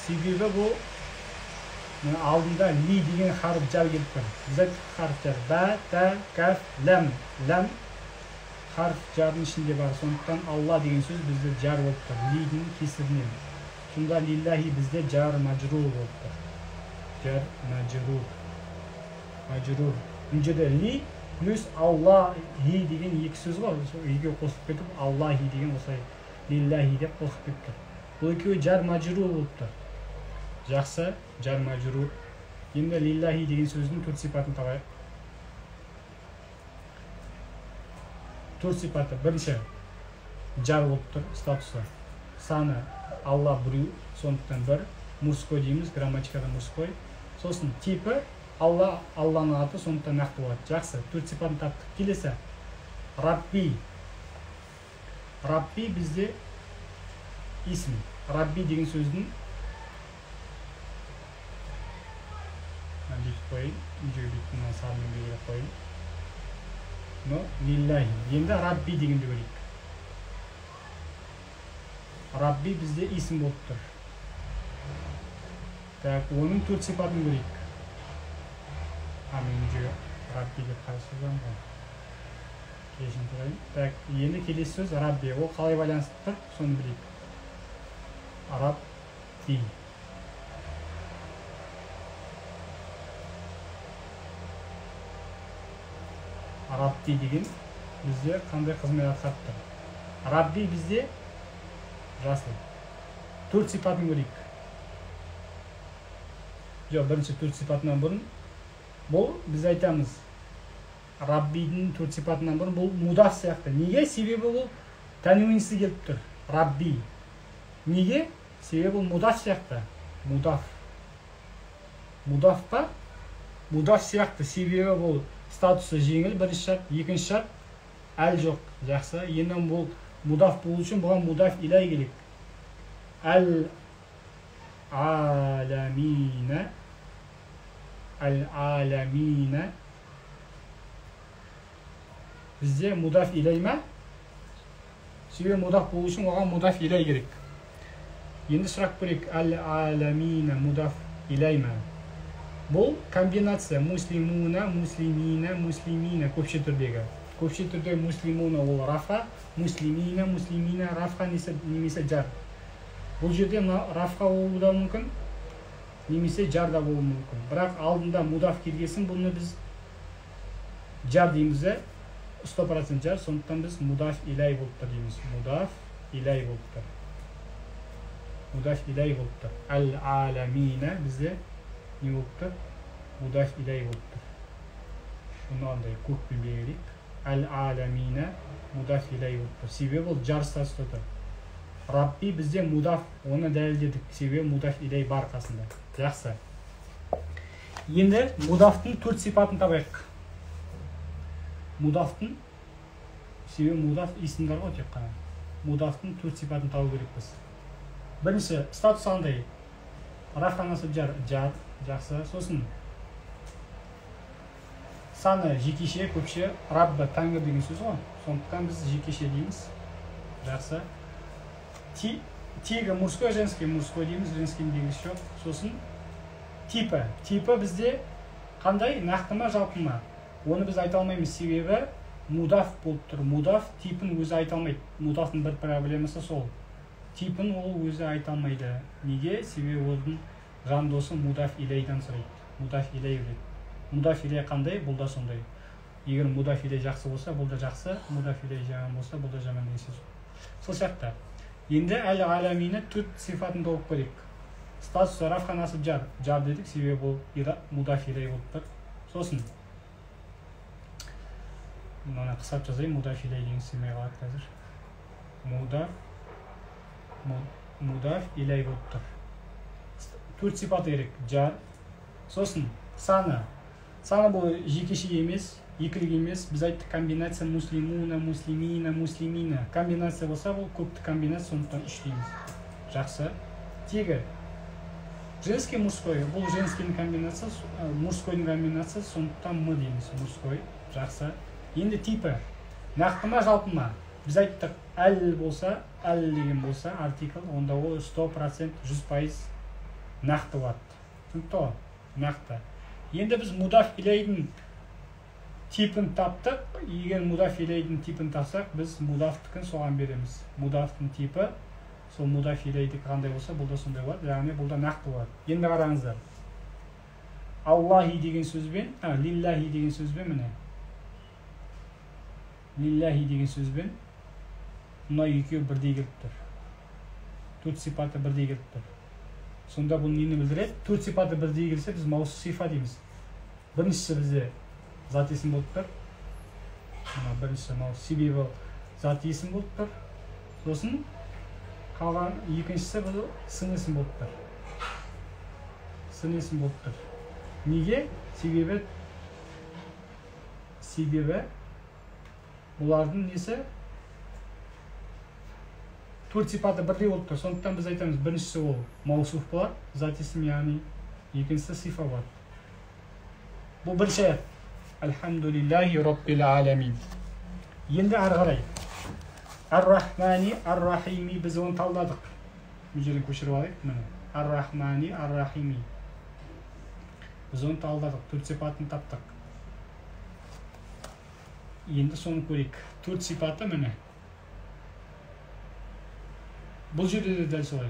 Себебі бұл алдында ли деген харф жар келіп тұр. Біз айттық харф жар. Ба, та, каф, ләм. Ләм харф жардың ішінде бар. Сондықтан Алла деген сөз бізде жар болып тұр. Лидің кесірінен. Сонда лиллахи бізде жар мажрур болып тұр. Жар мажрур. Мажрур. Бұл жерде ли плюс Аллахи деген екі сөз ғой. Сол екеуі қосылып кетіп Аллахи деген осылай лиллахи деп қосылып кетіп тұр. Бұл екеуі жар мажрур болып тұр. Жақсы, жар мажрур. Енді лиллахи деген сөздің төрт сипатын табайық. Төрт сипаты. Бірінші, жар болып тұр статусы. Саны Алла біреу, сондықтан бір. Мужской дейміз, грамматикада мужской. Сосын типі Алла, Алланың аты, сондықтан нақты болады. Жақсы, төрт сипатын таптық. Келесі, Рабби. Рабби бізде есім. Рабби деген сөздің бүйтіп қояйын, үйдегі бүйтіп мына сарымен белгілеп қояйын. Но лиллахи. Енді Рабби дегенді көрейік. Рабби бізде есім болып тұр. Так, оның төрт сипатын көрейік. Мен үйдегі Рабби деп қарастырған ғой. Кешірім сұрайын. Так, енді келесі сөз Рабби. Ол қалай байланысып тұр, соны білейік. Рабби. Рабби деген бізде қандай қызмет атқарып тұр? Рабби бізде жасыл. Төрт сипатын көрейік. Жоқ, бірінші төрт сипатынан бұрын бұл біз айтамыз Раббидің төрт сипатынан бұрын бұл мудаф сияқты. Неге? Себебі бұл тәнуинсіз келіп тұр. Рабби. Неге? Себебі бұл мудаф сияқты. Мудаф. Мудаф па? Мудаф сияқты. Себебі бұл статусы жеңіл, бірінші шарт, екінші шарт әл жоқ. Жақсы. Енді бұл мудаф болу үшін бұған мудаф илай керек. Әл аламина. Әл аламина. Бізде мудаф илай ма? Себебі мудаф болу үшін оған мудаф илай керек. Енді сұрақ көрейік. Әл аламина мудаф илай ма? Бұл комбинация муслимуна, муслимина, муслимина көпше түрдегі. Көпше түрде муслимуна ол рафа, муслимина, муслимина рафа немесе жар. Бұл жерде рафа болуы да мүмкін, немесе жар да болуы мүмкін. Бірақ алдында мудаф келгесін бұны біз жар дейміз де, 100% жар, сондықтан біз мудаф илай болып тұр дейміз. Мудаф илай болып тұр. Мудаф илай болып тұр. Әл аламина бізде не болып тұр? Мудаф илай болып тұр. Бұны андай көкпен белгілейік. Әл аламина мудаф илай болып тұр. Себебі бұл жар статуста тұр. Рабби бізде мудаф, оны дәлелдедік. Себебі мудаф илай бар қасында. Жақсы. Енді мудафтың төрт сипатын табайық. Мудафтың, себебі мудаф есімдер ғой тек қана. Мудафтың төрт сипатын табу керекпіз. Бірінші, статус қандай? Раф насып жар, жар, жақсы. Сосын саны жекеше, көпше, Раббы тәңір деген сөз ғой. Сондықтан біз жекеше дейміз. Жақсы. Тегі мужской, женский, мужской дейміз, женскийдің белгісі жоқ. Сосын типі. Типі бізде қандай? Нақты ма, жалпы ма? Оны біз айта алмаймыз, себебі мудаф болып тұр. Мудаф типін өзі айта алмайды. Мудафтың бір проблемасы сол. Типін ол өзі айта алмайды. Неге? Себебі оның жан досы мудаф илейдан сұрайды. Мудаф илей біледі. Мудаф илей қандай? Бұл да сондай. Егер мудаф илей жақсы болса, бұл да жақсы. Мудаф илей жаман болса, бұл да жаман деген сөз. Сол сияқты. Енді әл-ғаламині төрт сипатын тауып көрейік. Статус раф насып жар. Жар дедік, себебі бұл мудаф илей болып тұр. Сосын мынаны қысқартып жазайын, мудаф илей деген сыймай қалады қазір. Мудаф илей болып тұр. Төрт сипаты керек. Жар. Сосын саны. Саны бұл жекеше емес, екілік емес. Біз айттық комбинация муслимуна, муслимина, муслимина. Комбинация болса, бұл көптік комбинация, сондықтан үш дейміз. Жақсы. Тегі. Женский, мужской. Бұл женскийдің комбинациясы, мужскойдың комбинациясы, сондықтан м дейміз. Мужской. Жақсы. Енді типі. Нақты ма, жалпы ма? Біз айттық, әл болса, әл деген болса, артикль, онда ол 100%, 100% нақты болады. Түсінікті ғой? Нақты. Енді біз мудаф илейдің типін таптық. Егер мудаф илейдің типін тапсақ, біз мудафтікін соған береміз. Мудафтың типі, сол мудаф илейдікі қандай болса, бұл да сондай болады. Яғни бұл да нақты болады. Енді қараңыздар. Аллахи деген сөзбен, лиллахи деген сөзбен міне. Лиллахи деген сөзбен мына екеуі бірдей келіп тұр. Төрт сипаты бірдей келіп тұр. Сонда бұл нені білдіреді? Төрт сипаты бірдей келсе, біз маусуф сифа дейміз. Біріншісі бізде зат есім болып тұр. Мына біріншісі маусуф, себебі зат есім болып тұр. Сосын қалған екіншісі бұл сын есім болып тұр. Сын есім болып тұр. Неге? Себебі бұлардың несі? Төрт сипаты бірдей болып тұр. Сондықтан біз айтамыз, біріншісі ол маусуф болады, зат есім, яғни екіншісі сифа болады. Бұл бірінші аят. Альхамдулиллахи роббил аламин. Енді ары қарай. Ар-Рахмани, Ар-Рахими, біз оны талдадық. Бұл жерден көшіріп алайық. Міне. Ар-Рахмани, Ар-Рахими. Біз оны талдадық, төрт сипатын таптық. Енді соны көрейік. Төрт сипаты міне. Бұл жерде де дәл солай.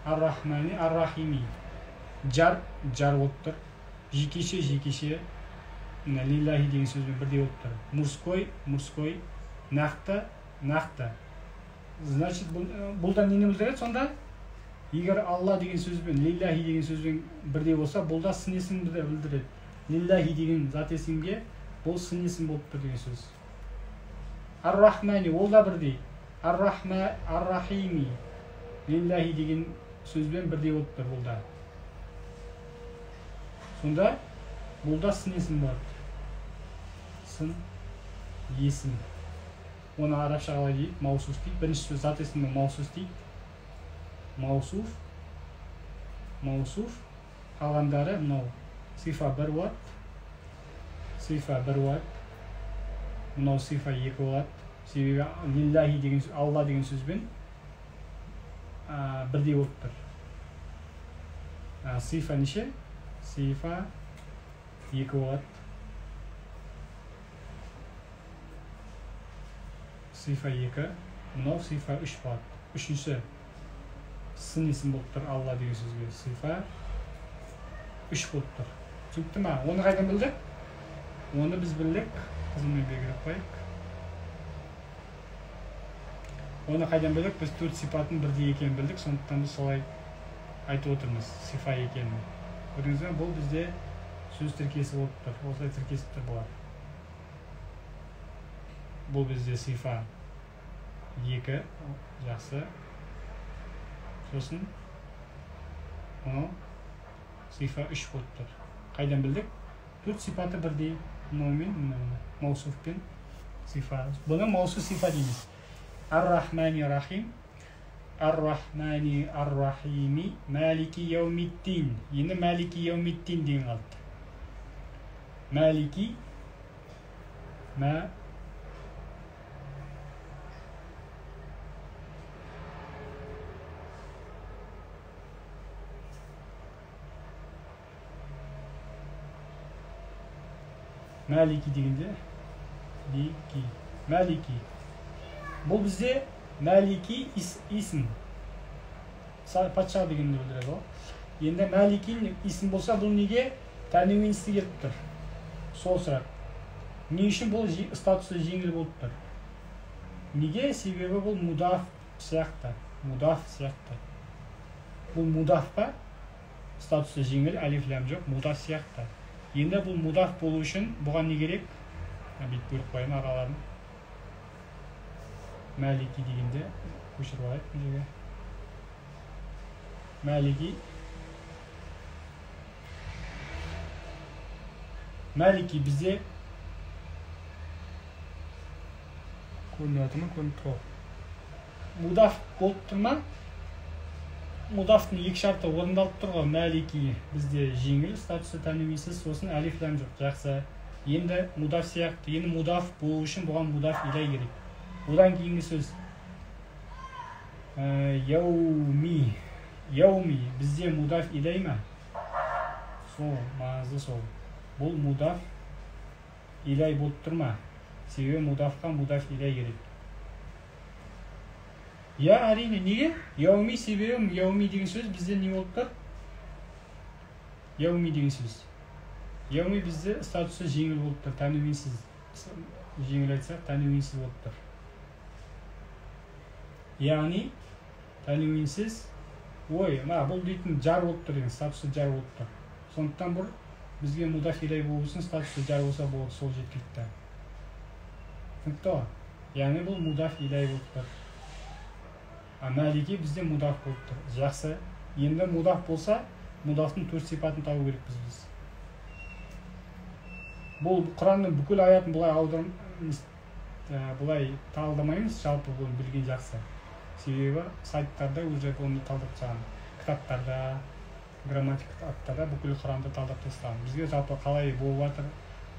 Ар-Рахмани, Ар-Рахими. Жар, жар болып тұр. Жекеше, жекеше. Мына лиллахи деген сөзбен бірдей болып тұр. Мужской, мужской, нақты, нақты. Значит, бұл да нені білдіреді сонда? Егер Алла деген сөзбен, лиллахи деген сөзбен бірдей болса, бұл да сын есім білдіреді. Лиллахи деген зат есімге бұл сын есім болып тұр деген сөз. Ар-Рахмани, ол да бірдей. Ар-Рахма, Ар-Рахими, лиллахи деген сөзбен бірдей болып тұр бұл да. Сонда бұл да сын есім болады. Сын есім. Оны арабша қалай дейді? Маусуф дейді. Бірінші сөз зат есімі маусуф дейді. Маусуф. Маусуф. Қалғандары мынау сифа 1 болады. Сифа 1 болады. Мынау сифа 2 болады. Себебі лиллахи деген, Алла деген сөзбен бірдей болып тұр. Сифа неше? Сифа 2 болады. Сифа 2, мынау сифа 3 болады. Үшінші сын есім болып тұр Алла деген сөзге. Сифа 3 болып тұр. Түсінікті ма? Оны қайдан білдік? Оны біз білдік. Қызылмен белгілеп қояйық. Оны қайдан білдік? Біз төрт сипаттың бірдей екенін білдік, сондықтан біз солай айтып отырмыз, сифа екенін. Көрдіңіз бе? Бұл бізде сөз тіркесі болып тұр. Осылай тіркесіп тұр бұлар. Бұл бізде сифа 2, жақсы. Сосын мынау сифа 3 болып тұр. Қайдан білдік? Төрт сипаты бірдей. Мынаумен, мынау маусуфпен сифа. Бұны маусуф сифа дейміз. Ар-Рахмани Рахим, Ар-Рахмани Ар-Рахими, Малики Яумиддин. Енді Малики Яумиддин деген қалды. Малики, Малики дегенде, лики, Малики. Бұл бізде Малики исім. Патша дегенді білдіреді ғой. Енді Малики исім болса, бұл неге тәнуинсіз келіп тұр? Сол сұрақ. Не үшін бұл статусы жеңіл болып тұр? Неге? Себебі бұл мудаф сияқты. Мудаф сияқты. Бұл мудаф па? Статусы жеңіл, алиф лям жоқ, мудаф сияқты. Енді бұл мудаф болу үшін бұған не керек? Бүйтіп бөліп қояйын араларын. Мәлики дегенде көшіріп алайық бұл жерге. Мәлики. Мәлики бізде көрініп жатыр ма? Көрініп тұр. Мудаф болып тұр ма? Мудафтың екі шарты орындалып тұр ғой. Мәлики бізде жеңіл, статусы тәнуинсіз, сосын әлиф лям жоқ. Жақсы. Енді мудаф сияқты. Енді мудаф болу үшін бұған мудаф илай керек. Одан кейінгі сөз яуми. Яуми бізде мудаф илай ма? Сол, маңызды сол. Бұл мудаф илай болып тұр ма? Себебі мудафқа мудаф илай керек. Я, әрине, неге? Яуми, себебі яуми деген сөз бізде не болып тұр? Яуми деген сөз. Яуми бізде статусы жеңіл болып тұр, тәнуинсіз. Жеңіл айтсақ, тәнуинсіз болып тұр. Яғни, тәнуинсіз, ой, бұл дейтін жар болып тұр деген, статусы жар болып тұр. Сондықтан бұл бізге мудаф илай болу үшін статусы жар болса болды, сол жеткілікті. Түсінікті ғой? Яғни бұл мудаф илай болып тұр. А Мәлики бізде мудаф болып тұр. Жақсы. Енді мудаф болса, мудафтың төрт сипатын табу керекпіз біз. Бұл Құранның бүкіл аятын бұлай аударым, бұлай талдамаймыз, жалпы бұны білген жақсы. Себебі сайттарда уже оны талдап тастаған. Кітаптарда, грамматика кітаптарда бүкіл Құранды талдап тастаған. Бізге жалпы қалай болып жатыр,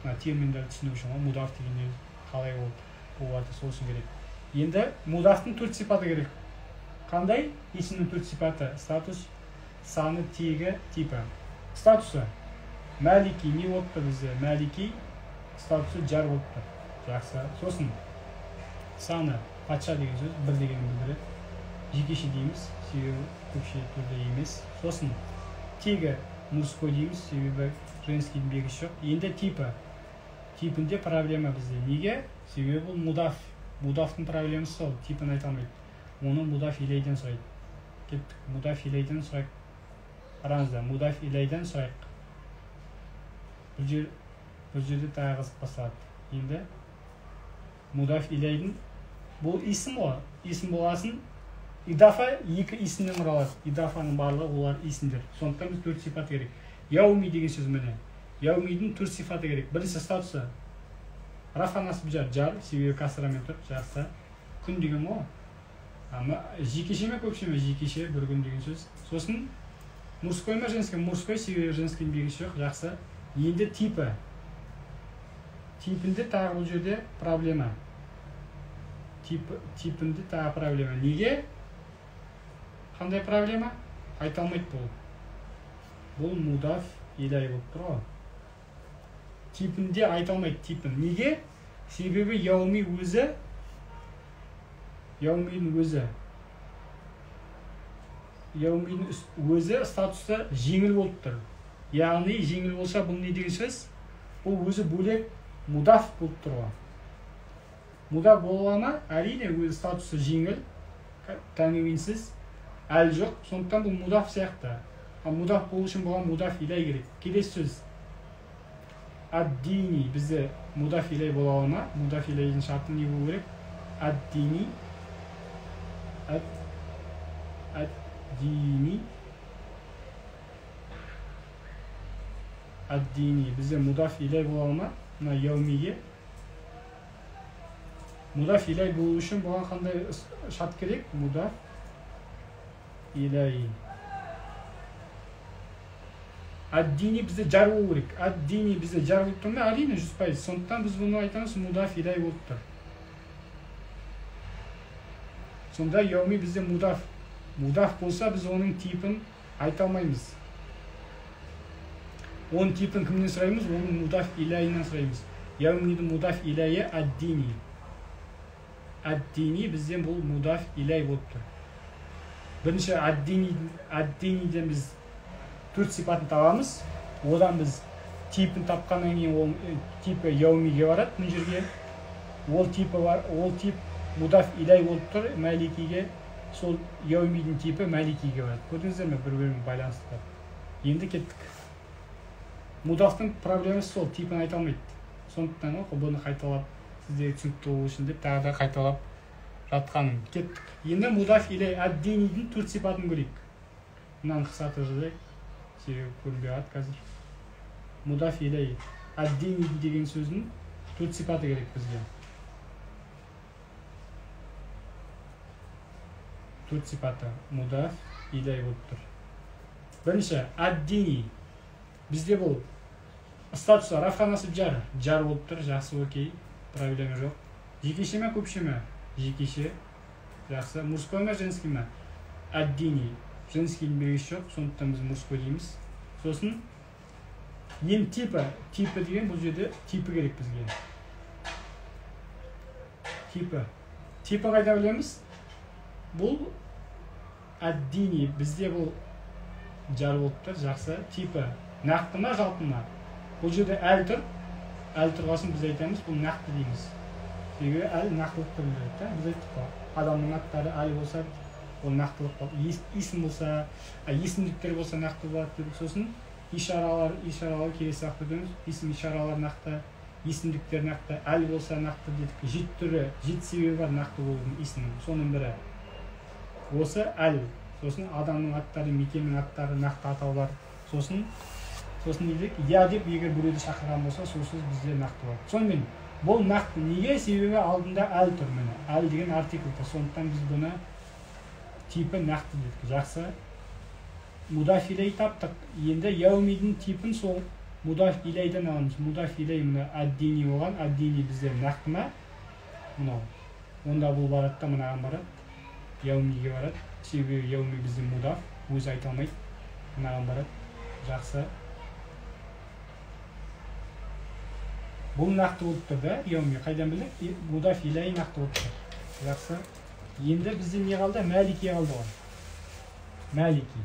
мына терминдерді түсіну үшін ғой, мудаф деген не қалай болып жатыр, сол үшін керек. Енді мудафтың төрт сипаты керек. Қандай? Есімнің төрт сипаты: статус, саны, тегі, типі. Статусы. Мәлики не болып тұр бізде? Мәлики статусы жар болып тұр. Жақсы. Сосын саны, патша деген сөз, бір дегенді білдіреді. Жекеше дейміз, себебі көпше түрде емес. Сосын тегі мужской дейміз, себебі женскийдің белгісі жоқ. Енді типі. Типінде проблема бізде. Неге? Себебі бұл мудаф. Мудафтың проблемасы сол, типін айта алмайды. Оны мудаф илайден сұрайды. Кеттік, мудаф илайден сұрайық. Қараңыздар, мудаф илайден сұрайық. Бұл жерде тағы қызық басталады. Енді мудаф илайдың, бұл исім ғой. Исім болғасын, идафа екі исімнен құралады. Идафаның барлығы олар исімдер. Сондықтан біз төрт сипат керек. Яуми деген сөз міне. Яумидің төрт сипаты керек. Бірінші статусы рафа насб жар, жар, себебі касрамен тұр. Жақсы. Күн деген ғой. Жекеше ме, көпше ме? Жекеше, бір күн деген сөз. Сосын мужской ма, женский? Мужской, себебі женскийдің белгісі жоқ. Жақсы. Енді типі. Типінде тағы бұл жерде проблема. Типінде тағы проблема. Неге? Қандай проблема? Айта алмайды бұл. Бұл мудаф илай болып тұр ғой. Типінде айта алмайды типін. Неге? Себебі яуми өзі, яумидің өзі, яумидің өзі статусы жеңіл болып тұр. Яғни жеңіл болса бұл не деген сөз? Бұл өзі бөлек мудаф болып тұр ғой. Мудаф бола ма? Әрине, өзі статусы жеңіл, тәнуинсіз, әлі жоқ. Сондықтан бұл мудаф сияқты. Ал мудаф болу үшін бұған мудаф илай керек. Келесі сөз ад-дини бізде мудаф илай бола ала ма? Мудаф илайдың шарты не болу керек? Ад-дини, ад-дини, ад-дини бізде мудаф илай бола ала ма? Мына яумиге Мудаф иләй болу үшін бұған қандай шарт керек? Мудаф иләй. Ад-дини бізде жар болу керек. Ад-дини бізде жар болып тұр ма? Әрине, 100%. Сондықтан біз бұны айтамыз, мудаф иләй болып тұр. Сонда яуми бізде мудаф. Мудаф болса, біз оның типін айта алмаймыз. Оның типін кімнен сұраймыз? Оның мудаф иләйінен сұраймыз. Яумидің мудаф иләйі ад-дини. Ад-дини бізден бұл мудаф иләй болып тұр. Бірінші ад-диниден біз төрт сипатын табамыз. Одан біз типін тапқаннан кейін ол типі яумиге барады мына жерге. Ол типі бар, ол тип мудаф иләй болып тұр мәликиге. Сол яумидің типі мәликиге барады. Көрдіңіздер ме, бір-бірімен байланысты. Енді кеттік. Мудафтың проблемасы сол, типін айта алмайды. Сондықтан бұны қайталап сіздерге түсінікті болу үшін деп тағы да қайталап жатқаным. Кеттік. Енді мудаф иләй ад-динидің төрт сипатын көрейік. Мынаны қысқартып жазайық, себебі көрінбей қалады қазір. Мудаф иләй ад-дини деген сөздің төрт сипаты керек бізге. Төрт сипаты мудаф иләй болып тұр. Бірінші, ад-дини. Бізде бұл статусы рафқа насып жар. Жар болып тұр, жақсы, окей, проблема жоқ. Жекеше ме, көпше ме? Жекеше, жақсы. Мужской ма, женский ма? Ад-дини. Женскийдің белгісі жоқ, сондықтан біз мужской дейміз. Сосын енді типі. Типі деген бұл жерде типі керек бізге. Типі. Типі қайда білеміз? Бұл ад-дини. Бізде бұл жар болып тұр, жақсы. Типі нақты ма, жалпы ма? Бұл жерде әл тұр. Әл тұрғасын біз айтамыз, бұл нақты дейміз. Себебі әл нақтылықты білдіреді, да? Біз айттық қой, адамның аттары әл болса, ол нақтылық болады. Есім болса, есімдіктер болса нақты болады дедік. Сосын ишаралар, ишаралар келесі сабақта өтеміз. Есім ишаралар нақты, есімдіктер нақты, әл болса нақты дедік. Жеті түрі, жеті себебі бар нақты болудың есімнің. Соның бірі осы әл. Сосын адамның аттары, мекеннің аттары, нақты атаулар. Сосын не дедік? Я деп егер біреуді шақырған болса, сол сөз бізде нақты болады. Сонымен бұл нақты неге? Себебі алдында әл тұр, міне. Әл деген артикль тұр. Сондықтан біз бұны типі нақты дедік. Жақсы. Мудаф иләй таптық. Енді яумидің типін сол мудаф иләйден аламыз. Мудаф иләй мына ад-дини болған. Ад-дини бізде нақты ма? Мынау. Онда бұл барады да мынаған барады. Яумиге барады. Себебі яуми бізде мудаф, өзі айта алмайды. Мынаған барады. Жақсы. Бұл нақты болып тұр да, яуми. Қайдан білдік? Мудаф иләй нақты болып тұр. Жақсы. Енді бізде не қалды? Мәлики қалды ғой. Мәлики.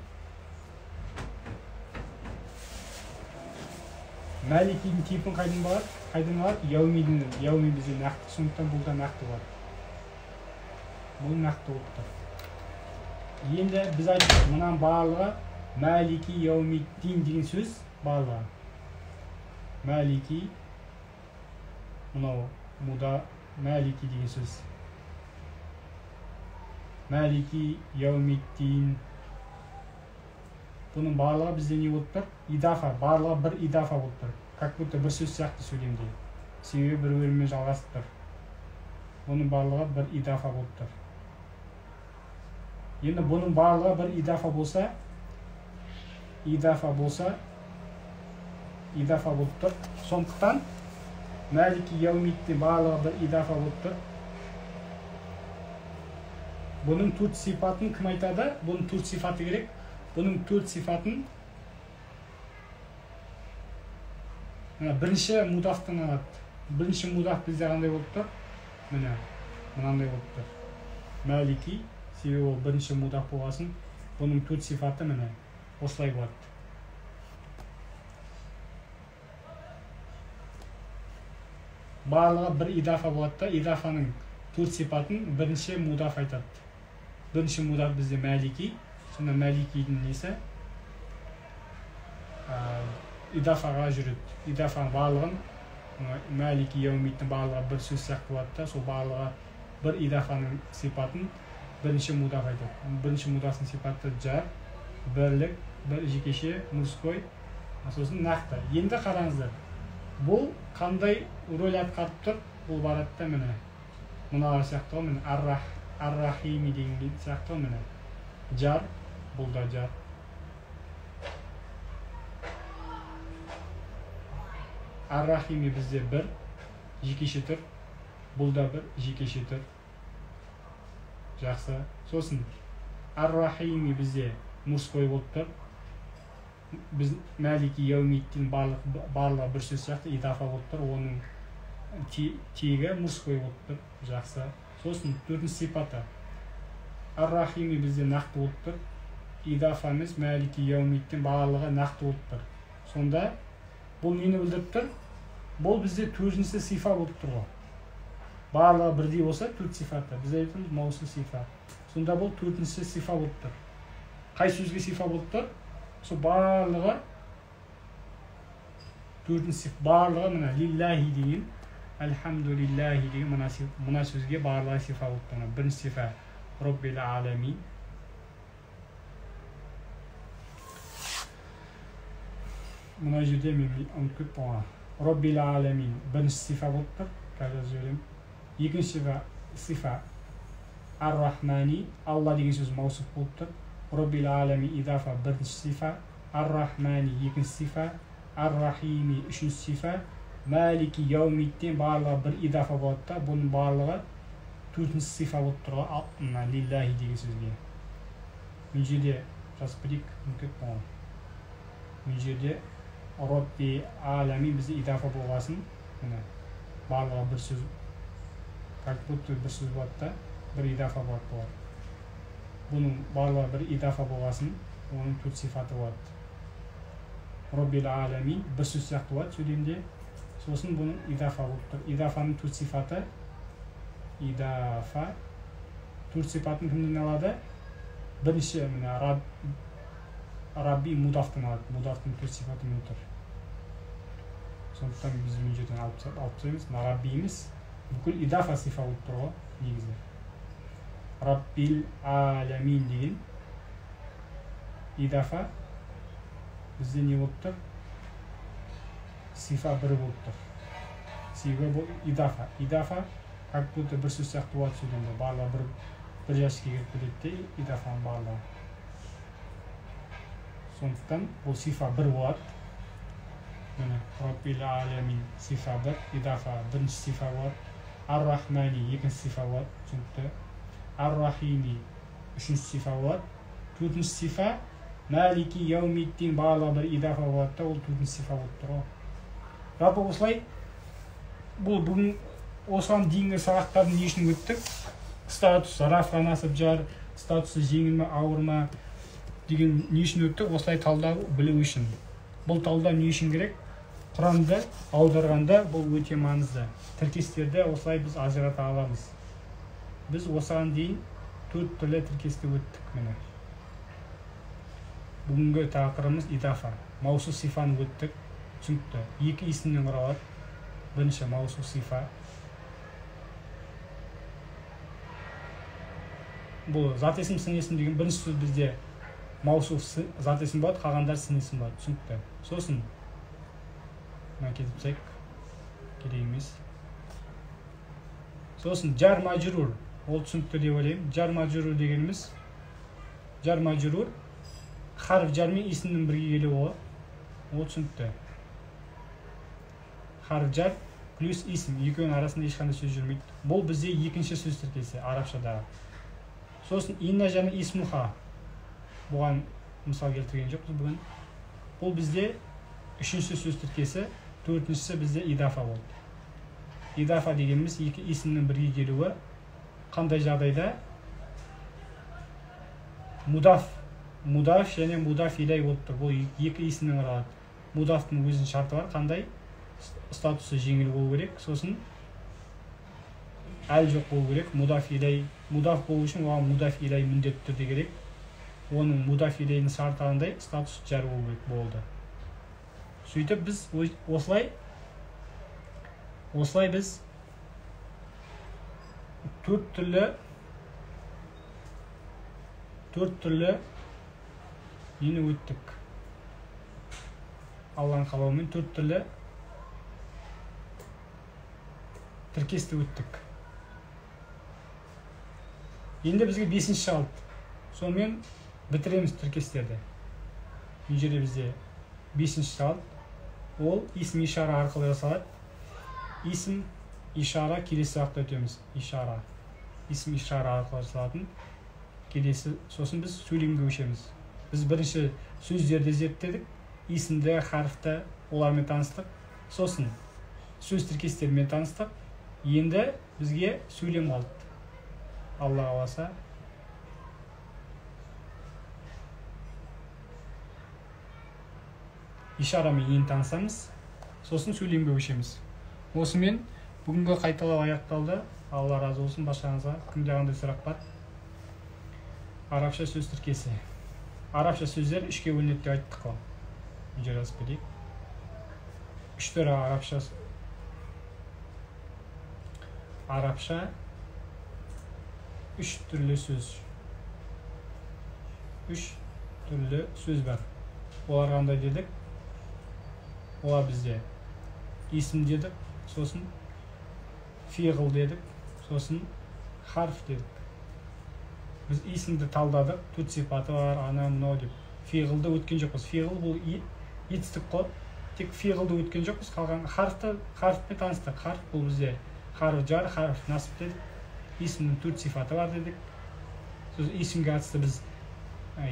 Мәликидің типін қайдан болады? Қайдан алады? Яумидің. Яуми бізде нақты, сондықтан бұл да нақты болады. Бұл нақты болып тұр. Енді біз айттық, мынаның барлығы Мәлики яумиддин деген сөз барлығы. Мәлики, мынау муда Мәлики деген сөз. Мәлики яумиддин. Бұның барлығы бізде не болып тұр? Идафа, барлығы бір идафа болып тұр. Как будто бір сөз сияқты сөйлемде. Себебі бір-бірімен жалғасып тұр. Бұның барлығы бір идафа болып тұр. Енді бұның барлығы бір идафа болса, идафа болса, идафа болып тұр. Сондықтан Мәлики яумиддин барлығы бір идафа болып тұр. Бұның төрт сипатын кім айтады? Бұның төрт сипаты керек. Бұның төрт сипатын бірінші мудафтан алады. Бірінші мудаф бізде қандай болып тұр? Міне, мынандай болып тұр. Мәлики, себебі ол бірінші мудаф болғасын, бұның төрт сипаты міне осылай болады. Барлығы бір идафа болады да, идафаның төрт сипатын бірінші мудаф айтады. Бірінші мудаф бізде мәлики, сонда мәликидің несі? Идафаға жүреді. Идафаның барлығын, мәлики яумидтің барлығы бір сөз сияқты болады да, сол барлығы бір идафаның сипатын бірінші мудаф айтады. Бірінші мудафтың сипаты жар, бірлік, бір жекеше, мужской, сосын нақты. Енді қараңыздар, бұл қандай рөл атқарып тұр? Бұл барады да міне Мыналар сияқты ғой, міне ар-рахими деген сияқты ғой, міне жар, бұл да жар. Ар-рахими бізде бір жекеше тұр, бұл да бір жекеше тұр. Жақсы. Сосын ар-рахими бізде мужской болып тұр. Біз мәлики яумиддин барлығы бір сөз сияқты идафа болып тұр, оның тегі мужской болып тұр. Жақсы. Сосын төртінші сипаты ар-рахими бізде нақты болып тұр. Идафа емес, мәлики яумиддин барлығы нақты болып тұр. Сонда бұл нені білдіріп тұр? Бұл бізде төртінші сифа болып тұр ғой. Барлығы бірдей болса төрт сифаты. Біз айтамыз маусу сифа. Сонда бұл төртінші сифа болып тұр. Қай сөзге сифа болып тұр? Сол барлығы төртінші, барлығы мына лиллахи деген, альхамдулиллахи деген мына сөзге барлығы сифа болып тұр. Бірінші сифа Роббил аламин. Мына жерде мен ұмытып кеттім ғой. Роббил аламин бірінші сифа болып тұр. Қазір жазып жіберемін. Екінші сифа ар-рахмани, Алла деген сөз маусуф болып тұр. Роббил аламин идафа бірінші сифа, ар-рахмани екінші сифа, ар-рахими үшінші сифа, мәлики яумиддин барлығы бір идафа болады да, бұның барлығы төртінші сифа болып тұр ғой, мына лиллахи деген сөзге. Мына жерде жазып кетейік, ұмытып кеттім ғой. Мына жерде Робби аламин бізде идафа болғасын, міне барлығы бір сөз, как будто бір сөз болады да, бір идафа болады бұлар. Бұның барлығы бір идафа болғасын, оның төрт сифаты болады. Роббил аламин бір сөз сияқты болады сөйлемде. Сосын бұның идафа болып тұр. Идафаның төрт сифаты, идафа төрт сипатын кімнен алады? Бірінші міне Рабби мудафтан алады. Мудафтың төрт сипаты тұр. Сондықтан біз мына жерден алып тастаймыз. Мына Рабби емес, бүкіл идафа сифа болып тұр ғой негізі. Раббил аламин деген идафа бізде не болып тұр? Сифа бір болып тұр. Себебі бұл идафа. Идафа как будто бір сөз сияқты болады сөйлемде. Барлығы бір жәшікке кіріп кетеді де идафаның барлығы. Сондықтан бұл сифа бір болады. Міне Раббил аламин сифа бір, идафа бірінші сифа болады. Ар-рахмани екінші сифа болады, түсінікті. Ар-рахими үшінші сифа болады. Төртінші сифа мәлики яумиддин барлығы бір идафа болады да, ол төртінші сифа болып тұр ғой. Жалпы осылай бұл бүгін осыған дейінгі сабақтардың не үшін өттік? Статус, рафға насып жар, статусы жеңіл ме, ауыр ма деген не үшін өттік? Осылай талдау білу үшін. Бұл талдау не үшін керек? Құранды аударғанда бұл өте маңызды. Тіркестерді осылай біз ажырата аламыз. Біз осыған дейін төрт түрлі тіркесті өттік міне. Бүгінгі тақырыбымыз идафа. Маусу сифаны өттік. Түсінікті. Екі исімнен құралады. Бірінші маусу сифа. Бұл зат есім, сын есім деген бірінші сөз бізде маусуф зат есім болады, қалғандары сын есім болады. Түсінікті. Сосын мына кетіп тастайық, керек емес. Сосын жар мажрур, ол түсінікті деп ойлаймын. Жар мажрур дегеніміз, жар мажрур харф жар мен исімнің бірге келуі, ол түсінікті. Харф жар плюс исім, екеуінің арасында ешқандай сөз жүрмейді. Бұл бізде екінші сөз тіркесі арабшадағы. Сосын инна және исмуха, бұған мысал келтірген жоқпыз бүгін. Бұл бізде үшінші сөз тіркесі, төртіншісі бізде идафа болды. Идафа дегеніміз екі исімнің бірге келуі. Қандай жағдайда? Мудаф, мудаф және мудаф илай болып тұр. Бұл екі исімнен құралады. Мудафтың өзінің шарты бар, қандай? Статусы жеңіл болу керек, сосын әл жоқ болу керек. Мудаф илай, мудаф болу үшін оған мудаф илай міндетті түрде керек. Оның мудаф илайының шарты қандай? Статус жар болу керек болды. Сөйтіп біз осылай біз төрт түрлі нені өттік? Алланың қалауымен төрт түрлі тіркесті өттік. Енді бізге бесінші қалды. Сонымен бітіреміз тіркестерді. Мына жерде бізде бесінші қалды. Ол исм ишара арқылы жасалады. Исм ишара келесі сабақта өтеміз. Ишара. Исм ишара арқылы жасалатын. Келесі, сосын біз сөйлемге көшеміз. Біз бірінші сөздерді зерттедік, исімді, харфті, олармен таныстық. Сосын сөз тіркестерімен таныстық. Енді бізге сөйлем қалды. Алла қаласа ишарамен енді танысамыз, сосын сөйлемге көшеміз. Осымен бүгінгі қайталау аяқталды. Алла разы болсын баршаңызға. Кімде қандай сұрақ бар? Арабша сөз тіркесі. Арабша сөздер үшке бөлінеді деп айттық қой. Мына жерге жазып кетейік. Үш түрі арабша. Арабша үш түрлі сөз. Үш түрлі сөз бар. Олар қандай дедік? Олар бізде есім дедік, сосын фиғыл дедік, сосын харф дедік. Біз есімді талдадық, төрт сипаты бар, ана мынау деп. Фиғылды өткен жоқпыз. Фиғыл бұл етістік қой. Тек фиғылды өткен жоқпыз, қалған харфты, харфпен таныстық. Харф бұл бізде харф жар, харф насып дедік. Есімнің төрт сипаты бар дедік. Сосын есімге қатысты біз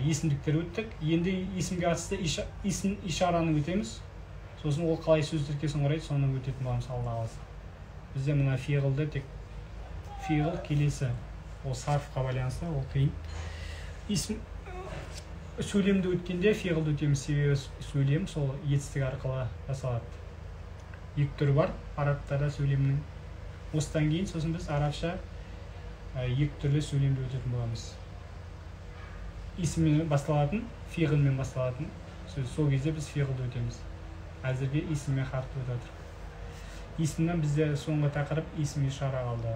есімдіктер өттік. Енді есімге қатысты есім ишараны өтеміз. Сосын ол қалай сөз тіркесін құрайды, соны өтетін боламыз, Алла қаласа. Бізде мына фиғылды тек фиғыл келесі, ол сарфқа байланысты, ол қиын. Есім сөйлемді өткенде фиғылды өтеміз, себебі сөйлем сол етістік арқылы жасалады. Екі түрі бар арабтарда сөйлемнің. Осыдан кейін сосын біз арабша екі түрлі сөйлемді өтетін боламыз. Есіммен басталатын, фиғылмен басталатын сөз. Сол кезде біз фиғылды өтеміз. Әзірге есіммен харфты өтіп жатырмыз. Есімнен бізде соңғы тақырып есім ишара қалды.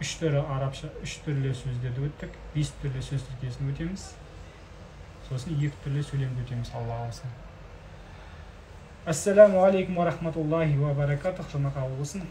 Үш түрлі арабша, үш түрлі сөздерді өттік, бес түрлі сөз тіркесін өтеміз. Сосын екі түрлі сөйлемді өтеміз, Алла қаласа. Ассаламу алейкум ва рахматуллахи ва баракатух. Жұма қабыл болсын.